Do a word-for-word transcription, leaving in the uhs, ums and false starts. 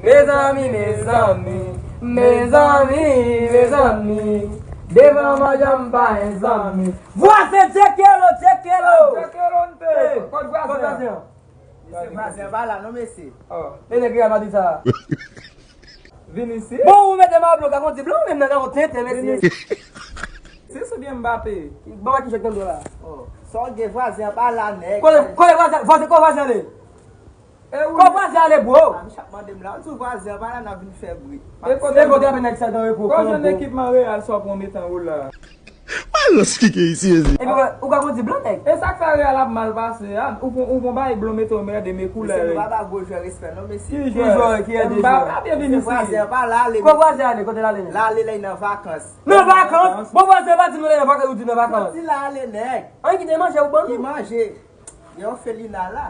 Mezanmi, mezanmi, mezanmi, mezanmi. Devan manjan m pa gen zanmi. Vwazen, tcheke lo, tcheke lo. Tcheke lo n te. Kot vwazen an? Mesye, vwazen an pa la non, mesye. Oh. E nèg Real Madrid sa. Vin isit. Bon, ou mete m a blan, ka kondi blan, menm nan yon tenten, mesye. Se sou byen Mbappé. Bon, ki jèk nan do la. Oh. Sa w gen, vwazen an pa la, nèg. Kote, kote vwazen, vwazen, kote vwazen ale? E ou. Kote vwazen ale, bro? A, mi chak mande m la. Ou di vwazen an pa la, n ap vin fè bri. E kote, e kote apre nèg sa nan repo. Kote jwenn ekipman Real sa w pran mete anwo la? Mwen reskike isi, ezi. Epi ou ka kondi blan, nèg. E sa k fè Real ap mal pase a? Ou pran, ou pran bay blan mete w mède, men koulè. Mesye, nou pa ba gwo jwè respè non, mesye. Ki jwè? Ki jwè? Ki jwè? Mbappé, byen vin isit. Vwazen an pa la, ale. Kote vwazen ale? Kote l ale menm? L ale la, li nan vakans. Nan vakans? Bon, vwazen pa di nou li nan vakans, ou di nan vakans. Soti la, ale, nèg. An, kite manje ou ban nou. Ki manje? Gen yon felina la.